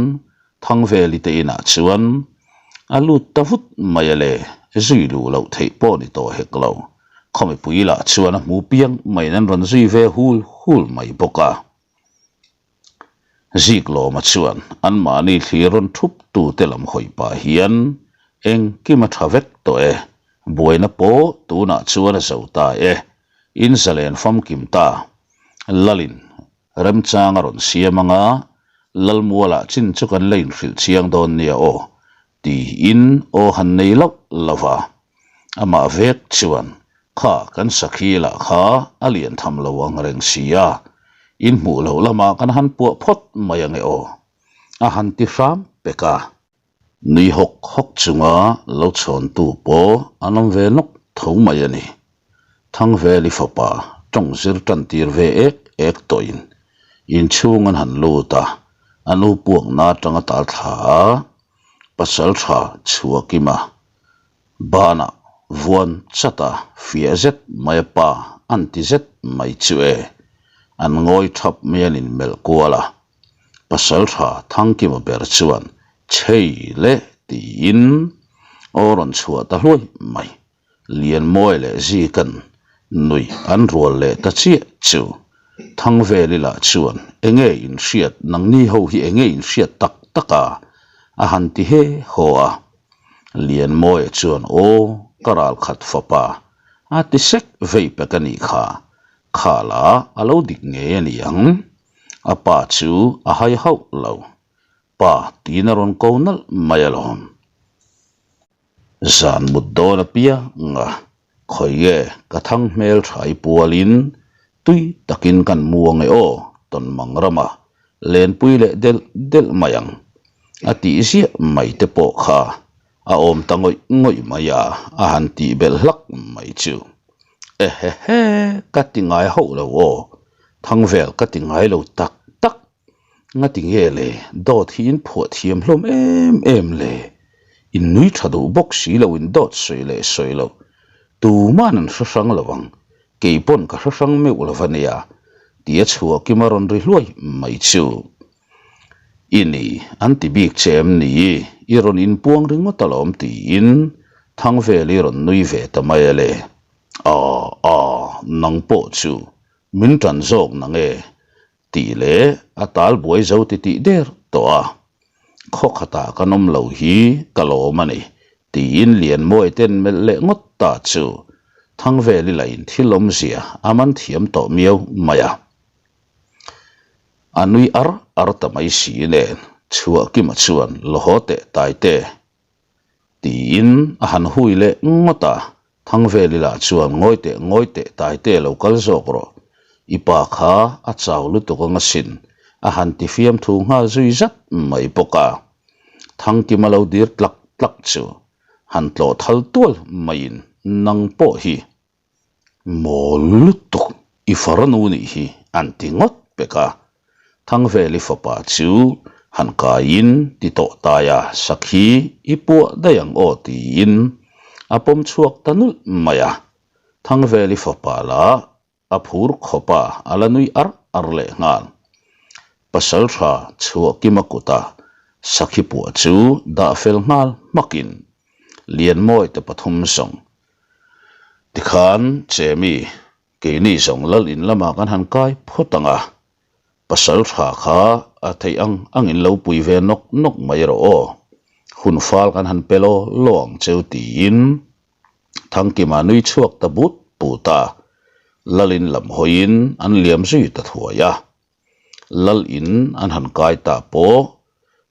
Thangveli te inah chuan. A lut ta vut mai a le, zui luh loh theih pawh ni tawh hek lo. Khaw mipui lah chuan a hmu piang maiin an rawn zui ve hul hul mai bawk a. Ziklawma chuan anmahni thlir rawn thup tute lam hawi pah hian engkim a tha vek tawh e, buaina pawh tunah chuan a zo ta e, in zalen famkim ta, Lalin remchang a rawn siam anga Lalmualah chin chu kan la inhrilh chiang dawn nia aw Tiin aw han nei loh lo va, amah vek chuan, Kha kan sakhi lah kha a lian tham lo ang reng si a, in hmuh loh lamah kan han puah phawt mai ange aw, a han ti hram pek a. Nui hawk hawk chunga lo chhawntu pawh an awm ve nawk tho mai a ni. Thangveli fapa tawng zir tan tir ve ek ek tawhin inchhung an han lut a, a nu puakna atanga tal thla a, pasal tha chhuakima banah vuan chat a, fiah zet mai a pa an ti zet mai chu e, an ngawi thap mai an inmelh kual a, pasal tha Thangkima ber chuan chhei le tiin aw rawn chhuah ta hluai mai. Lianmawi leh Zika'n nuih an rual leh ta chiah chu. Thangveli lah chuan enge in hriat nangni ho hi enge in hriat tak tak a? a han ti he haw a. Lianmawia chuan aw ka ral khat fapa a ti sek vei pek a nih kha, kha la a lo dik ngei a ni ang. A pa chu a hai hauh lo. Pa tiin a rawn ko nalh mai alawm. Zan mut dawn apiang a, khawi nge ka thang hmel thai pualin tui takin kan mu ang e aw, Tawnmang rama lenpui leh delh delh mai ang a tih ziah mai te pawh kha a awm ta ngawih ngawih mai a, a han tih belh hlak mai chu. Ehehe, ka ti ngai hauh lo aw, Thangvel ka ti ngai lo tak tak. Ngati nge le, dawt hi in phuah thiam hlawm em em le? In nui tha duh bawk si lo in dawt sawi leh sawi lo. Tuman an hre hrang lo ang, kei pawn ka hre hrang meuh lo va nia, tia chhuahkim a rawn ri hluai mai chu. I ni, an ti bik che em ni? I rawn inpuang ringawt alawm tiin Thangveli rawn nui ve ta mai a le. Aw, aw, nang pawh chu min tan zawk nange? Tih leh a tal buai zo ti tih der tawh a, khaw khatah kan awm lo hi ka lawm a ni tiin Lianmawi ten melh leh ngawt ta chu Thangveli lah in thil awmzia a man thiam tawh miau mai a. A nui ar ar ta mai si nen Chhuahkima chuan la haw teh tai te Tiin a han hui leh ngawt a, Thangveli lah chuan ngawi teh ngawi teh Taite lo kal zawk rawh, i pa kha a chau lutuk ang asin a han ti fiamthu nghal zui zat mai bawk a. Thangkima lo dir tlak tlak chu han tlawh thal tual maiin nang pawh hi Mawl lutuk i farnu nih hi an ti ngawt pek a, Thangveli fapa chu han kaiin ti tawh tai a, sakhi i puah daih ang aw tiin a pawm chhuak ta nulh mai a, Thangveli fapa lah a phur khawp a, a la nui ar ar leh nghal. Pasaltha Chhuahkima kuta sakhi puah chu dah fel nghal hmakin Lianmawi te pathum zawng Tikhan Chemi, keini zawng lal in lamah kan han kai phawt ang a, pasal tha kha a theih ang angin lo pui ve nawk nawk mai rawh aw, hun fal kan han pe law law ang cheu tiin Thangkima nui chhuak ta but but a, lal in lam hawiin an liam zui ta thuai a. Lal in an han kai ta pawh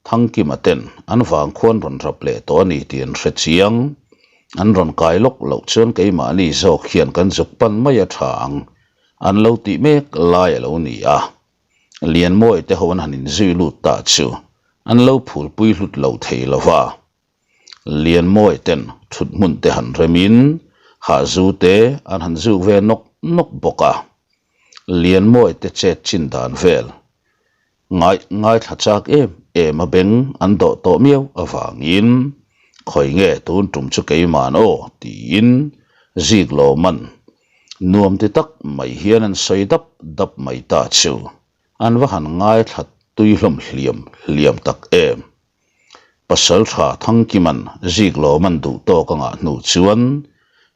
Thangkima ten an vang khuan rawn rap leh tawh a ni tih an hre chiang. An rawn kai lawk loh chuan keimahni zawk hian kan zuk pan mai a tha ang an lo tih mek lai a lo ni a. Lianmawi te ho an han inzui lut ta chu an lo phulpui hlut lo thei lo va. Lianmawi ten thut hmun te han remin hahzu te an han zuk ve nawk nawk bawk a. Lianmawi te chet chin dan vel ngai ngaithla chak em em a beng an dawh tawh miau avangin khawi nge tun tum chu keiman aw tiin zik lawman nuam ti tak mai hian an sawi dap dap mai ta chu an va han ngaithla tui hlawm hliam hliam tak em. Pasalṭha Thangkima'n Ziklawma'n duh tawk a ngah hnu chuan,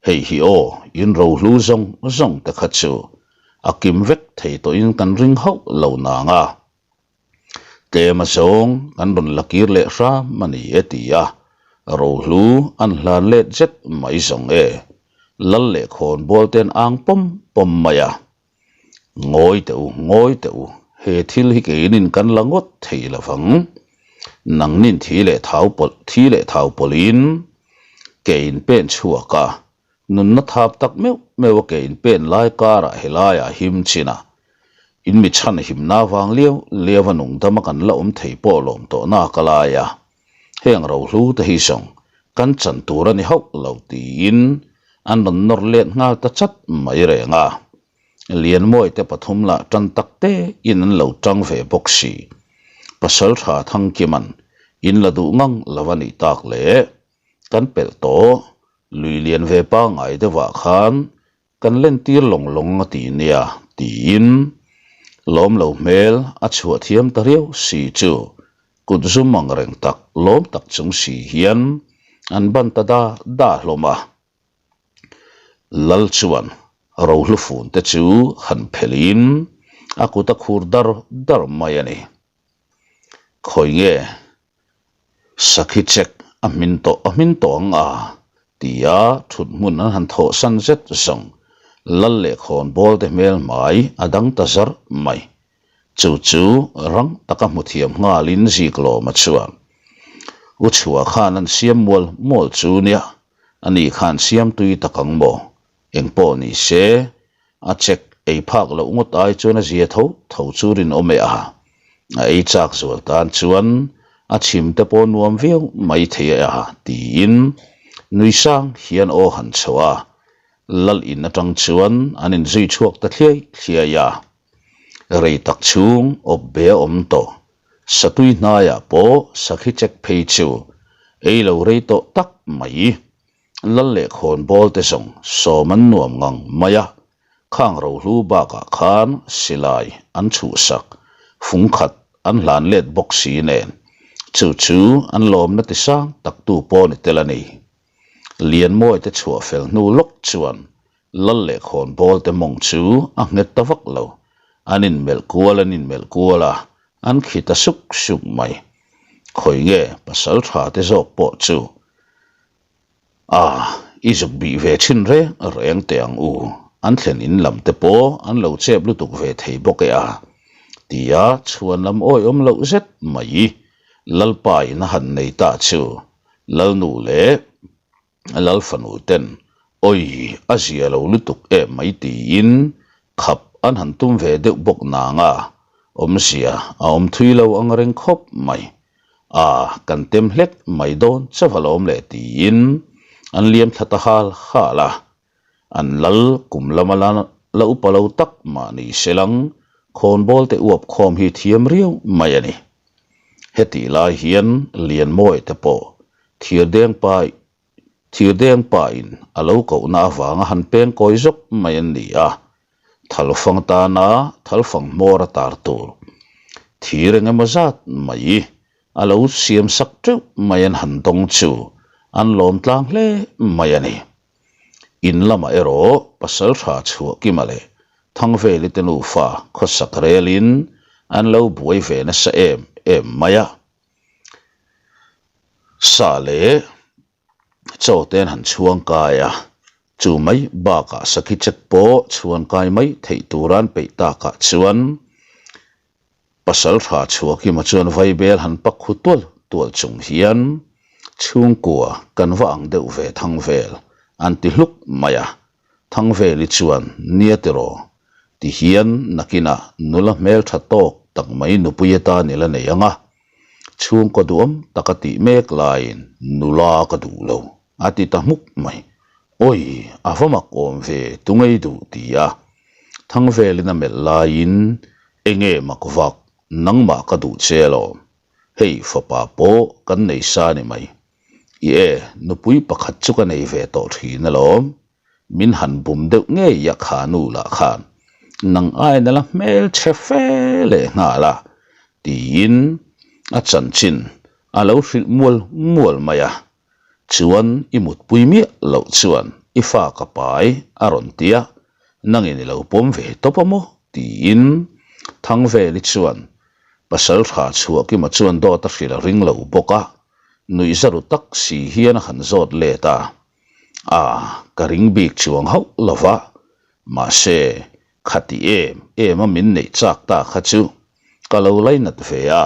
Hei hi aw, in rohlu zawng zawng te kha chu a kim vek thei tawhin kan ring hauh lo nang a. Tlem a zawng kan rawn la kir leh hram a ni e ti a, rohlu an hlan let zet mai zawng e. Lal leh khawnbawl te an ang pawm pawm mai a. Ngawi teh u, ngawi teh u, he thil hi keinin kan la ngawt thei lo vang. Nangnin thi leh thau pawlh, thi leh thau pawlhin ke in pen chhuak a, nunna thap tak meuh meuh a ke in pen lai karah helaiah him chin a, in mi chhan himna vang liau liau a nungdam a kan la awm thei pawh lawm tawh nak a lai a. Heng rohlu te hi zawng kan chan tur a ni hauh lo tiin an rawn nawr let nghal ta chat mai reng a. Lianmawi te pathum lah tan tak te in an lo tang ve bawk si. Pasaltha Thangkima'n in la duh ngang lo a nih tak leh kan pelh tawh lui lian ve pangngai deuhah khan Kan lentir lawng lawng a ti nia tiin lawm lo hmel a chhuah thiam ta riau si chu kut zum ang reng tak lawm tak chung si hian an ban ta da da hlawm a. Lal chuan rohlu fun te chu han phelhin a kut a khur dar dar mai a ni. Khawi nge Sakhi check a hmin tawh a hmin tawh ang a, tia thut hmun an han thawh san zet zawng lal leh khawnbawl te hmel hmai a dang ta zarh mai. Chu chu rang taka hmu thiam nghalin Ziklawma chuan U Chhuah khan an siam mual mual chu nia, ani khan siam tui tak ang maw? Engpawh ni se, A check ei phak loh ngawt ai chuan a zia tho tho chu rinawm e a. A ei chak zual tan chuan a chhim te pawh nuam viau mai thei e a tiin nui sang hian aw han chho a. Lal in atang chuan an inzui chhuak ta thliai thliai a. Rei tak chhung awp be a awm tawh. Satui hnaiah pawh sakhi check phei chu ei lo rei tawh tak mai. Lal leh khawnbawl te zawng sawm an nuam ngang mai a, khang rohlu bakah khan silai an chhuhsak, fung khat an hlan let bawk si nen, chu chu an lawmna ti sang tak tu pawh ni tel a ni. Lianmawi te chhuah fel hnu lawk chuan Lal leh khawnbawl te mawng chu a nghet ta vak lo, an inmelh kual an inmelh kual a, an khi ta suk suk mai. Khawi nge pasal tha te zawk pawh chu A, i zuk bih ve thin reng reng teh ang u, an thlen in lam te pawh an lo chep lutuk ve thei bawk e a, tia chhuan lam awihawm loh zet mai Lalpa in a han nei ta chu Lalnu leh Lalfanu ten awi a zia lo lutuk em mai tiin khap an han tum ve deuh bawk nang a, awmzia a awm thui lo ang reng khawp mai. A, kan tem hlek mai dawn chauh alawm le tiin an liam thla ta hal hal a. An lal kum lama la la upa lo tak mah ni se lang khawnbawl te uap khawm hi thiam riau mai a ni. Hetih lai hian Lianmawi te pawh thirdeng pa Thirdeng pain a lo kohna avanga han peng kawi zawk mai an ni a, thalfang tana thalfang hmawr a tar tur thir eng emaw zat mai a lo siam sak teuh mai an han dawng chu an lawm tlang hle mai a ni. In lamah erawh Pasaltha Chhuahkima leh Thangveli te nufa khawsak relin an lo buai ve nasa em em mai a. Sa leh chaw te an han chhuang kai a, chu mai bakah sakhi check pawh chhuan kai mai theih tura an peih takah chuan Pasaltha Chhuakima chuan vaibel han pak khu tual tual chung hian chhungkua kan va ang deuh ve thang vel an ti hluk mai a, Thangveli chuan nia tiraw ti hian nakinah nula hmeltha tawk tak mai nupui atan i la nei ang a, chhungkaw duhawm taka tih mek laiin nula ka duh lo a ti ta hmuk mai. Awi, a va mak awm ve tu ngei duh ti a Thangvelin a melh laiin enge mak vak nangmah ka duh che alawm, hei fapa pawh kan nei sa ni mai. I e, nupui pakhat chu ka nei ve tawh thin alawm. Min han bum deuh ngei a kha nu lah khan nang aiin a la hmelchhe fe leh nghal a, tiin a chanchin A lo hrilh mual mual mai a, chuan i mutpui miah loh chuan i fa ka pai a rawn ti a, nangin i lo pawm ve tawp a maw? tiin Thangveli chuan pasal tha Chhuahkima chuan dawt a hrilh a ring lo bawk a, nuihza ru tak si hian a han zawt let a, a ka ring bik chuang hauh lo va, mahse Khati em em a min neih chak ta kha chu ka lo lainat ve a,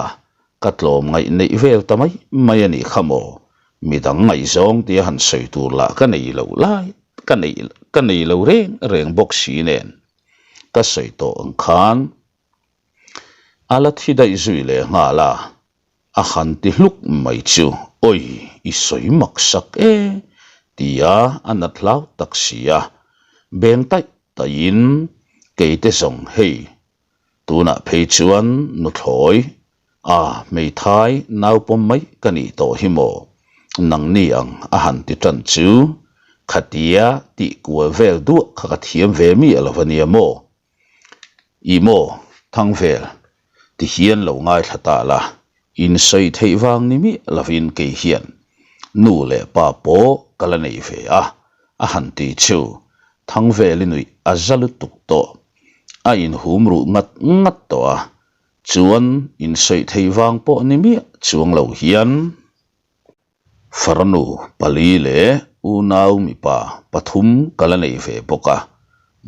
ka tlawm ngaih neih vel ta mai mai a nih kha maw? Midang ngaihzawng tia han sawi tur lah ka nei lo lai ka nei ka nei lo reng reng bawk si nen ka sawi tawh ang khan a la thi daih zui leh nghal a, a han ti hluk mai chu awi i sawi mak sak e tia a nat hlau tak si a, beng taih taihin keite zawng hei tunah phei chuan nuthlawi a hmeithai nau pawm mai ka nih tawh hi maw nangni ang a han ti tan chu khatia tih kual vel duah kha ka thiam ve miah lo a nia maw I maw Thangvel ti hian lo ngaithla ta la, insawi theih vang ni miah lovin kei hian nu leh pa pawh ka la nei ve a, a han ti chu Thangveli nuih a za lutuk tawh. A inhum ruh ngat ngat tawh a, chuan insawi theih vang pawh ni miah chuang lo hian. Farnu pali leh unau mipa pathum ka la nei ve bawk a,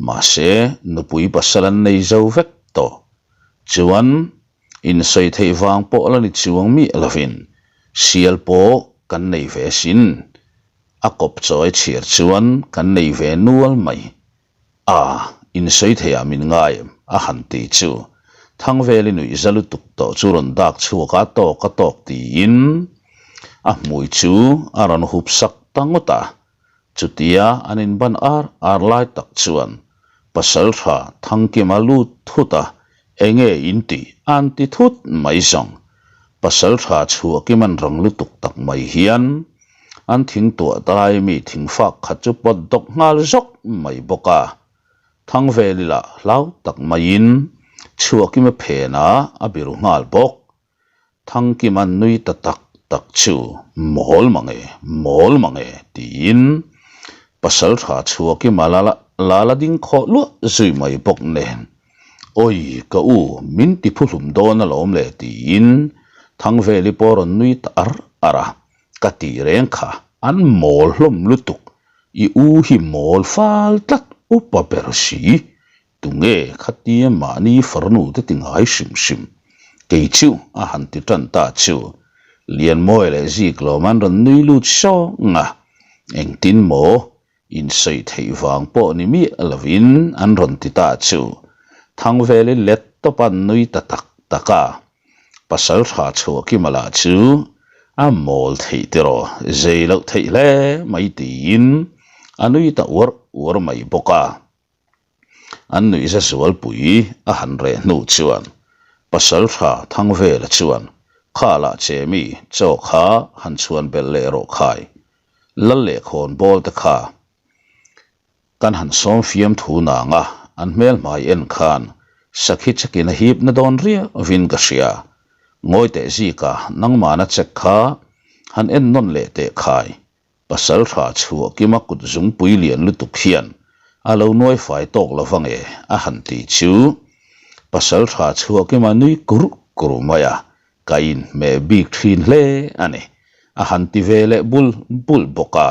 mahse nupui pasal an nei zo vek tawh. Chuan insawi theih vang pawh la ni chuang miah lovin sial pawh kan nei ve sin. A kawp chawi chhiar chuan kan nei ve nual mai. A, insawi theiah min ngai em? a han ti chu. Thangveli nuih za lutuk tawh chu rawn dak chhuak a, tawk a tawk tiin a hmui chu a rawn hup sak ta ngawt a. Chutia an inban ar ar lai tak chuan Pasaltha Thangkima lut thut a, enge in tih a an ti thut mai zawng. Pasaltha Chhuahkiman rang lutuk tak mai hian An thing tuah dai mi thing fak khat chu pawt dawk nghal zawk mai bawk a. Thangveli lah hlau tak maiin Chhuahkima phenah a biru nghal bawk. Thangkima nui ta tak tak chu mawl mange, mawl mange tiin Pasaltha Chhuahkima la la ding khawh luah zui mai bawk nen Awi ka u min ti phuhlum dawn alawm le tiin Thangveli pawh rawn nui ta ar ar a. Ka tih reng kha an mawl hlawm lutuk, i u hi mawl fal tlat upa ber si, tunge khatia mahni farnu te ti ngai hrim hrim, kei chu a han ti tan ta chu Lianmawi leh Ziklawm an rawn nui lut sawng a, engtin maw Insawi theih vang pawh ni miah lovin an rawn ti ta chu Thangveli let tawp a nui ta tak tak a. Pasal tha Chhuahkima lah chu a mawl theih tiraw zei loh theih hle mai tiin a nui ta uar uar mai bawk a. An nuihza zualpui a han reh hnu chuan Pasal tha Thangvela chuan kha lah che mi chaw kha han chhuan belh leh rawh khai Lal leh khawn bawl te kha kan han sawm fiam thu nang a, an hmel hmai en khan sakhi chekin a hip na dawn riauvin ka hria. Ngawi teh zika nangmahna check kha han en nawn leh teh khai. Pasal tha chhuah kima kut zungpui lian lutuk hian a lo nuai fai tawk lo va nge a han ti chu pasal tha chhuah kima nui kur kur mai a, Ka inhmeh bik thin hle a ni, a han ti ve leh bul bul bawk a.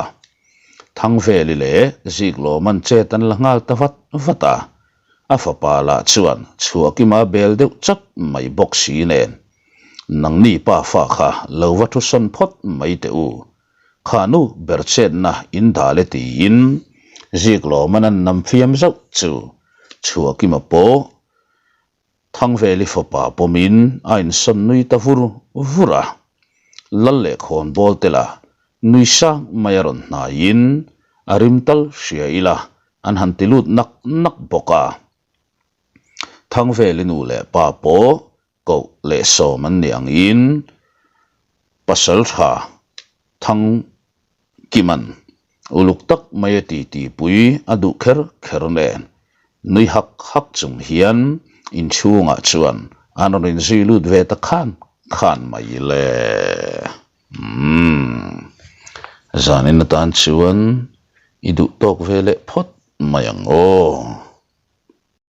Thangveli leh Ziklawman chet an la nghal ta vat vat a, a fapa lah chuan Chhuahkima bel deuh chawt mai bawk si nen, Nangni pa fa kha lo va thu sawn phawt mai teh u, kha nu ber chetna in dal e tiin Ziklawman an nam fiam zauh chu Chhuahkima pawh Thangveli fapa pawmin a insawn nui ta vur vur a, Lal leh khawnbawl te la nui sang mai a rawn hnaiin a rim tal hria ila an han ti lut nak nak bawk a. Thangveli nu leh pa pawh koh leh sawm an nih angin Pasaltha Thang Kiman uluk tak mai a titi pui a duh kher kher nen nui hak hak chung hian inchhungah chuan an rawn inzui lut ve ta khan khan mai le. Umm. Zanin atan chuan i duh tawk ve leh phawt mai ang aw.